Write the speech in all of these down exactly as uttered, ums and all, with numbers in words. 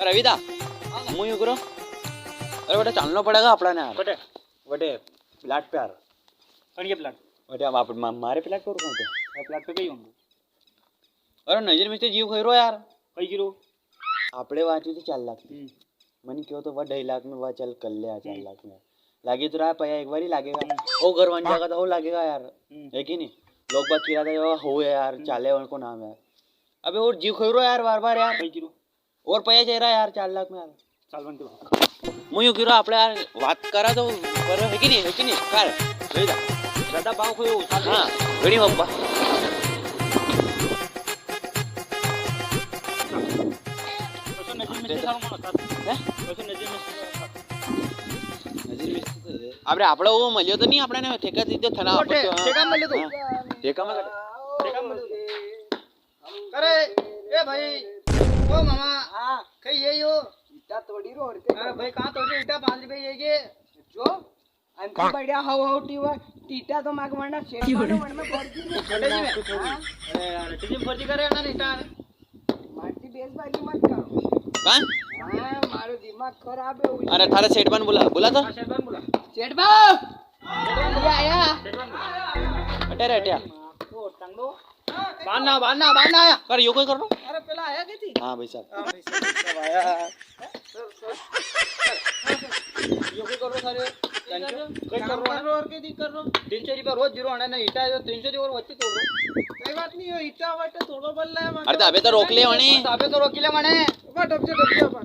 अरे रविदा, मूं यूं करो, अरे बेटा, चालनो पड़ेगा आपणा ने यार। कटे? वटे प्लाट पे यार। कौन के प्लाट? वटे हम आप, मा-, मारे प्लाट पे और कौन पे? अरे प्लाट पे कई होंगे। अरे नजर मिस्त्री जीव खई रो यार। कई गिरो? आपणे वांची थी चार लाख की। हम्म। मने क्यो तो वा ढाई लाख में वा चल कर ले आ, चार हम्म। लाख में। लागे तो रहा पया एक बार ही लागेगा। हम्म। ओ घर बन जाएगा तो ओ लागेगा यार। हम्म। है कि नी? लोग बाग किरा था, "यो हो यार, हम्म। चाले उनको नाम यार।" अबे और जीव खई रो यार बार बार यार। कई गिरो? और पया चाहिए यार, चार लाख में यार। चाल बंटी बात। मूं यूं कई रो, आपणे यार बात करा तो करो, है कि नी, है कि नी? कर, ले जा। ज्यादा भाव खोयो, चाल। हाँ, घणी बाबा। तो नजीर मिस्त्री साहब मत आता। हैं? तो नजीर मिस्त्री साहब मत आता। नजीर मिस्त्री तो है। आपणे, आपणे वो मल्यो तो नी, आपणे ने ठेका दीधो थना, वो ठे-, आपणे तो, हाँ। ठेका मल्यो तो। हाँ, ठेका में कर। ठेका मल्यो तो। अरे, ए भाई, ओ मामा, हाँ। कई ये यो? ईटा तोड़ी रो और के। अरे भाई, कहाँ तोड़ी ईटा? पाँच रुपए ये के। जो? अंत बढ़िया हो, हो, टीवा, टीटा तो माग वरना सेठ वाले वन में पड़ गई। छोटे जी में? हाँ। अरे यार, टीवी में फर्जी करे ना ईटा। माटी बेस वाली मत करो। कौन? हाँ, मारो दिमाग खराब है। अरे, थारे सेठ बन बुला, बुला तो। हाँ, सेठ बन बुला। सेठ बा! ये आया। अटे रे, अटे आ। बांधना, बांधना, बांधना आया। कर, यो कोई कर रो? अरे, पहला आया के थी? हाँ, भाई साहब। हाँ, भाई साहब, भाई साहब आया। यो कोई कर रो सारे? कई कर रो? कई कर रो? कर रो और के दी कर रो? तीन सौ रुपया रोज जीरो आना ना, ईटा जो तीन सौ दी और वच्ची तोड़ रो। कई बात नी, यो ईटा वाटे थोड़ो बल्ला है, अरे, तो अबे तो रोक ले वणे। तो अबे तो रोक ले वणे। बा, डब से, डब से अपन।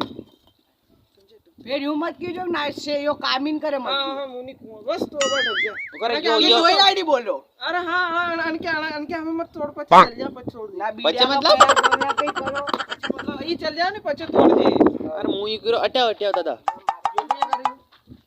फिर यूं मत कीजो ना, से यो काम ही नी करे मत हाँ, कीजो। हाँ, मुनी कुआं, बस तो बा डब जा। ओकर ताकि यो, हमें यो दो ही तो आईडी बोलो। अरे हाँ, हाँ, अन-, अनके, अन-, अनके हमें मत तोड़, पचे चल जा, पचे छोड़ दे। ना बच्चे बीड़ा मतलब? का पैर बोलना कहीं करो। पचे मतलब, ये चल जा ना, पचे तोड़ दे। अरे मुंह ही करो, अट्या, अट्या दादा। ये नहीं करे।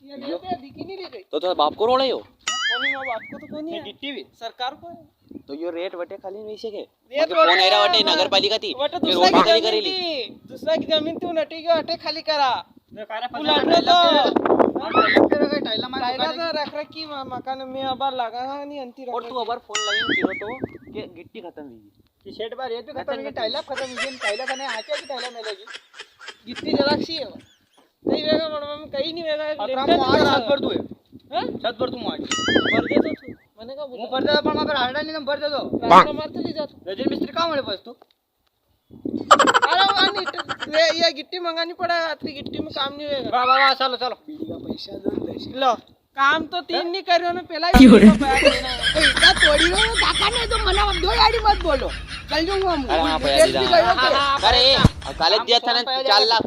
ये यो। नहीं पे दिखी नहीं रही। तो थारा बाप को रोड़ा यो? कोनी, माँ बाप को तो कोनी है। गिट्टी भी? सरकार को है। तो यो रेट वटे खाली नहीं सके? ये मगर तो फोन एरा वटे वटे नगर पालिका थी, वटे फिर दूसरा रोड की खाली जमीन करेली। थी, दूसरा की जमीन थी, नटी के वटे खाली करा। मैं कारे फंसा उलाट लो तो। टाइला मार टाइला तो रख रखी म-, मकान में अबार लगा नहीं अंती और रख तू अबार फोन लगे फिरो तो के गिट्टी खत्म हुई। कि सेठ बार ये भी खत्म हुई, टाइला खत्म हुई, टाइला कने आके की टाइला मिलेगी। गिट्टी जरा सी है। नहीं वेगा, पण मम्मी कहीं नहीं वेगा, एक अतरा लेंटर मु आज नहीं छत भर दूं है। हैं? छत भर दूं मु आज। भर दे तो तू। मैंने कहा, वो भर दे, पण मैं रास्ता नहीं, तुम भर दे दो। रास्ता मार तो ले जा तू। रजन मिस्त्री काम वाले पास तू। अरे, वो नहीं, तो ये, ये गिट्टी मंगानी पड़ा, अतरी गिट्टी में काम नहीं होएगा। वाह, वाह, वाह, चलो, चलो। बीड़ी का पैसा दो, दस। लो। काम तो तीन नी कर रहे हो ना, पहला ही क्यों रे? तो पैसा देना है। ए, इतना थोड़ी रो, काका ने तो मना, दो यारी मत बोलो। चल जाऊंगा हम। अरे हाँ, पैसा दे रहा। अरे, काले दिया था ना चार लाख।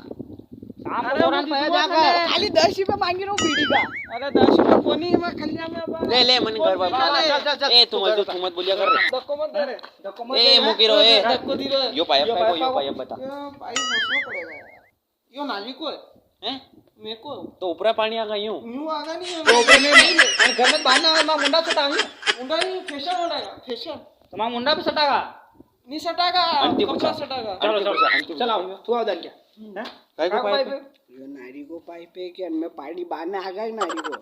काम अरे, तो मैं पैसा दे रहा। खाली दस रुपए मांगी रहा हूँ बीड़ी का। अरे, दस रुपए कोनी, मैं खलिया में अब ले, ले, मन घर पर। चल, चल, चल। ए, तू मत, तू मत बोलिया कर रे। धक्को मत दे रे। धक्को मत ए, दे रे। मुकी रो, ए। धक्को दी रे। यो पाइप, यो पाइप, यो पाइप बता। यो पाइप घुसना पड़ेगा यार। यो नाली को है। हैं? मेरे को। तो ऊपरा पानी आगा यूं? यूं आगा नहीं है। तो ऊपर में नहीं है। अरे घर में बाहर ना आवे, मां मुंडा सटाऊंगा। मुंडा नहीं, फेशा उड़ाएगा, फेशा। तो मां मुंडा पे सटागा? नहीं सटागा, आंटी कपड़ा पूछा। सटागा। चलो, आंटी चलो, पूछा, आंटी चलो, पूछा। तू आओ दान क्या? हैं? काय को हाँ, पाइप? पाइप है। यो नारी को पाइप है कि अनमें पानी बाने आगा ही नारी को।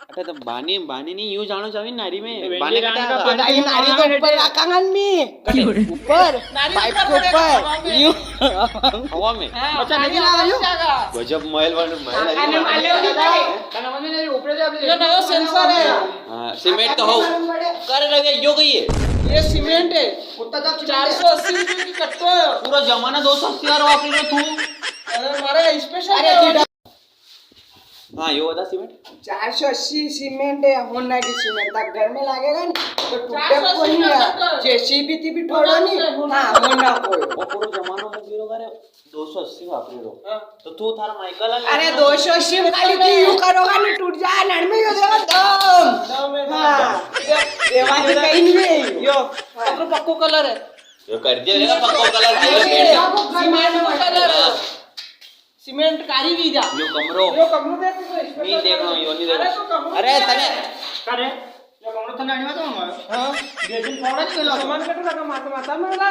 अरे तो बाने, बाने नहीं, यूं जानो चाहिए नारी में। बाने कटा। अरे, ये नारी तो ऊपर रखांगा नहीं। कटे? ऊपर, पाइप के ऊपर, यूं। हवा में। हाँ, अच्छा, नहीं लगा यूं। गजब महल वाले महल है। अरे, माले वाले। ऊपर जा, ये नया सेंसर है। हाँ, सीमेंट तो हो। कर रहे, यो कही है। ये सीमेंट है। कुत्ता का चार सौ अस्सी रुपए की कट्टो है। पूरा जमाना दो सौ अस्सी वाला वापरी रो तू। अरे, मारा स्पेशल अरे, है। हाँ, यो बता सीमेंट। चार सौ अस्सी सीमेंट है, होना की सीमेंट तक घर में लागेगा नी, तो टूटे कोनी है। जेसीबी थी भी ठोड़ो नी। हाँ, होना कोई। वो पूरो जमानो में जीरो करे, दो सौ अस्सी वापरी रो। हाँ। तो तू थारा माइकल आ अरे, दो सौ अस्सी में खाली तू यूं करोगा नी, टूट जाए, लड़ में यो देवा दम। दम है, हाँ। दम। देवा की कहीं नहीं है। यो, पक्को, पक्को कलर है। यो कर दिया ना पक्को कलर, अरे, सीमेंट। सीमेंट को कलर है। हाँ। सीमेंट कारी की जा। यो कमरो। यो कमरो देख तो इसमें नहीं देखणो, यो नहीं देखणो। अरे तो कमरो अरे देख। तने। अरे, यो कमरो तने आने वाला हूँ। हाँ। बेसिन फोड़ा नहीं मिला। सामान कट लगा, माता, माता में लगा।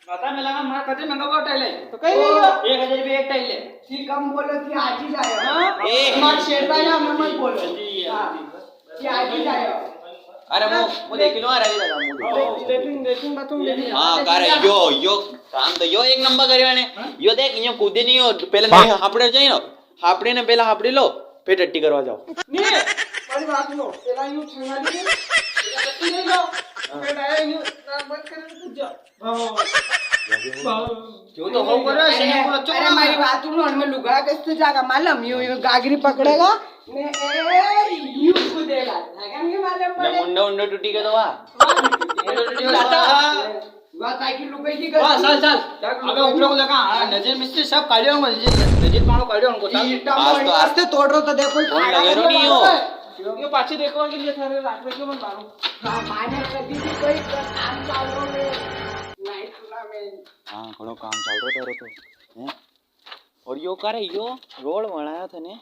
माता में लगा, मार कटे महंगा का टाइल है। तो कहीं नहीं हुआ। एक हजार रुपये एक टाइल है। ठीक कम बोलो कि आज ही जाए। हाँ। ए। मार शेर भाई, हमें मत बोलो। जी, जी, हाँ। जी। कि आज ही जाए। अरे, मु, मु देखी लूँ, अरे, अरे, मु देखी लूँ। लेटरिन, लेटरिन बाथरूम देखी लूँ। हाँ, करे, यो, यो काम तो यो एक नंबर करे मैंने। यो देख, यो कूदे नी हो, पहले नहीं, हापड़े जाए ना, हापड़े ने पहले हापड़ी लो, फिर टट्टी करवा जाओ। नहीं, मारी बात सुनो, पहला यूं छंगा दीजिए, टट्टी नहीं लो, फिर डायरेक्ट यूं नाक बंद करके कूद जाओ। क्यों तो हो करे, अरे, swimming pool अच्छो अरे, बना। मारी बात सुनो, उनमें लुगाया कैसे जागा मालूम? यूं, यूं गागरी पकड़ेगा, ने, ए, यूं कूदेगा। लगा नहीं मालूम ना पड़े। मुंडा, मुंडा टूटी गया तो वाह। मुंडा टूटी गया तो वाह। वाह, साइकिल लुगाई की वाह, कर। चल, चल। अबे, ऊपर को देखा, हाँ, नजीर मिस्त्री सब काढ़ियो उनको, नजीर, नजीर पानो काढ़ियो उनको, चल। आज तो आज से तोड़ रो तो देखो, फोन लगे रो नहीं हो। ये पाछे देखो के लिए थारे रात में क्यों मन मारो? हाँ, माने कभी भी कोई काम चाल रो है, night tournament। हाँ, घणो काम चाल रो थारो तो, हैं? और यो का रे, यो रोड बनाया था ने?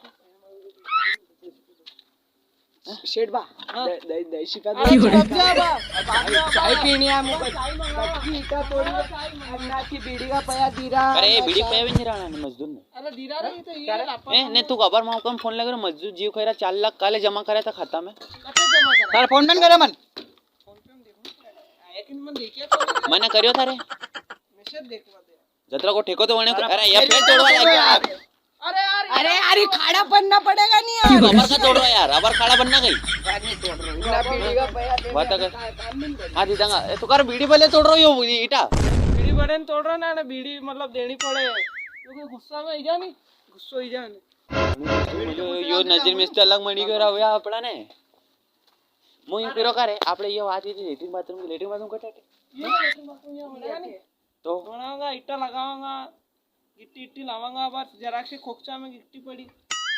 सेठ बा, हाँ। द-, द-, दही शिकायत अरे, बा। चाय पीनी है, मुझे चाय मंगाओ। बच्ची इतना थोड़ी चाय मंगाओ। अन्ना की बीड़ी का पया दीरा। अरे, बीड़ी पया भी नहीं रहा ना मजदूर ने। अरे, दीरा रही तो ये क्या रे? लापा ए, ने तू अबार मां कम फोन लगे रे, मजदूर जीव खैरा चार लाख काले जमा करे था खाता में। कते जमा करा? तारे फोन में करे मन। फोन पे में देखो। एक मिनट देखिए तो। मैंने करियो थारे। मैसेज देखवा दे। जतरा को ठेको तो वणे को, अरे, अरे, ये फिर तोड़वा लग गया। अरे यार, अरे यार, ये खाड़ा बनना पड़ेगा नहीं यार। अबर का तोड़ रहा यार, अबर खाड़ा बनना कहीं। बात नहीं तोड़ रहा हूँ। ना बीड़ी का पया दे बात दे, कर। काम नहीं बने। हाँ, दीदांगा। ए, तू कर बीड़ी भले तोड़ रही हो, ईटा। बीड़ी बड़े ने तोड़ रहा ना, ना बीड़ी मतलब देनी पड़े। क्योंकि गुस्सा में ही जा नहीं, गुस्सो ही जा नहीं। यो, यो नजीर मिस्त्री अलग मणी करा हुआ अपना ने। मु यूं करो का रे, आपणे ये बात ही थी लेटरिन बाथरूम की, लेटरिन बाथरूम कटे थे? ये लेटरिन बाथरूम यहाँ बनेगा नहीं। तो? बनाऊंगा, ईटा लगाऊंगा, गिट्टी इट्टी लावांगा, बस जरा सी खोखचा में गिट्टी पड़ी।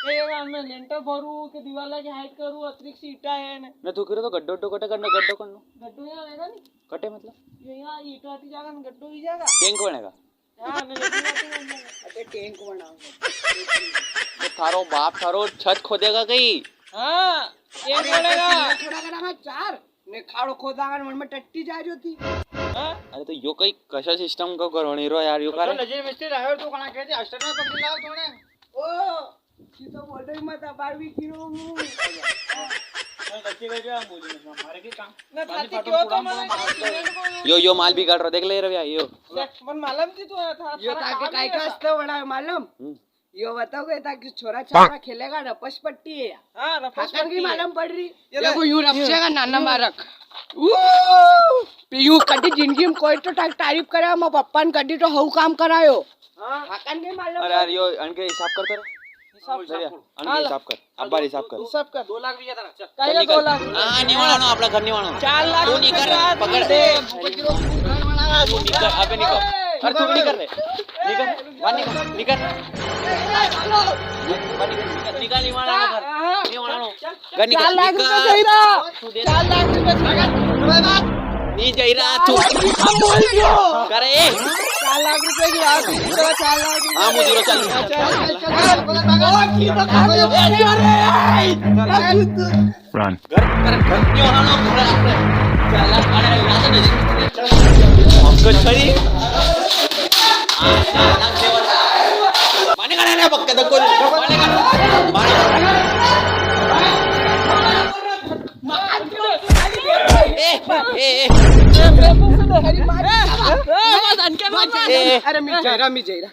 ये मैं लेंटर भरू के दीवार की हाइट करू, अतिरिक्त सी ईटा है ने। मैं तू करो तो गड्ढो, गड्ढो कटे, गड्ढो, गड्ढो करनो। गड्ढो यहाँ रहेगा नहीं। कटे मतलब? ये यहाँ ईटा हटी जाएगा ना, गड्ढो ही जाएगा। टैंक बनेगा। हाँ, नहीं, नहीं, नहीं, नहीं, नहीं। अच्छा, टैंक बनाऊंगा। तो थारो बाप थारो छत खोदेगा कहीं? हाँ, टैंक अरे, बनेगा। थोड़ा करा मैं चार, ने खाड़ो खोदागा, मन में टट्टी जा जो थी। हाँ? अरे, तो यो कई कशा सिस्टम को करवानी रो यार, यो तो करे? नजीर मिस्त्री लायो, तू कणा कहती, अस्टर में पकड़ लाओ तूने। ओ, ये तो बोल रही, मैं तो बार भी गिरो हूँ। मैं गलती कर दिया, हम बोली नहीं, हमारे के काम। ना, बाकी थाती पाटो क्यों पूरा तो मारा मार दो। सीमेंट को यो, यो माल बिगाड़ रहा, देख ले रवि, यो। देख, मन मालूम थी तू आया था, यो थारा ताके काम काई ही का ऐसा। हस्ते बड़ा है मालूम? हम्म। यो बताओ के ताकि छोरा छापरा खेलेगा, रपस पट्टी है या? हाँ, रपस पट्टी है। मालूम पड़ रही। ये देखो, यूं रपसेगा, नाना मारक। ऊ, यूं कदी जिंदगी में कोई तो ता-, तारीफ करे, मैं पप्पा ने कदी तो हऊ काम करायो। हाँ। थाकन के मालूम अरे यार, यो अनके हिसाब कर, कर। हिसाब, अरे, हिसाब कर। अनके हाँ, हिसाब कर। अब्बार हिसाब कर। हिसाब कर। दो लाख रुपया था ना, चल। काहे का निकल। दो लाख रुपया? हाँ, नहीं वाला ना, अपना घर नहीं वाला। चार लाख तू नहीं कर, रुपया पकड़। दे। तू नहीं कर, अबे नहीं कर। अरे, तू भी नहीं कर रहे। निकल, बाहर निकल, निकल। बाहर निकल, निकल, निकल, नहीं वाला ना घर। नहीं वाला ना। घर निकल, चार लाख रुपया निकल। दे रहा। तू दे। चार लाख रुपया दे रहा। नहीं जाई रहा तू। हम बोल दियो। करे। चार लाख रुपया की बात है, चार लाख रुपया। हाँ, मुझे चल। चल, चल, चल। अरे, अरे, अरे। Run। घर, घर, घर क्यों हालो पूरा? चार लाख, अरे, लाख नहीं। पंकज भाई। माने का नहीं पक्का तो कोई। माने का। माने। ए, ए, ए। ए, ए। अरे, मी जयरा, मी जयरा।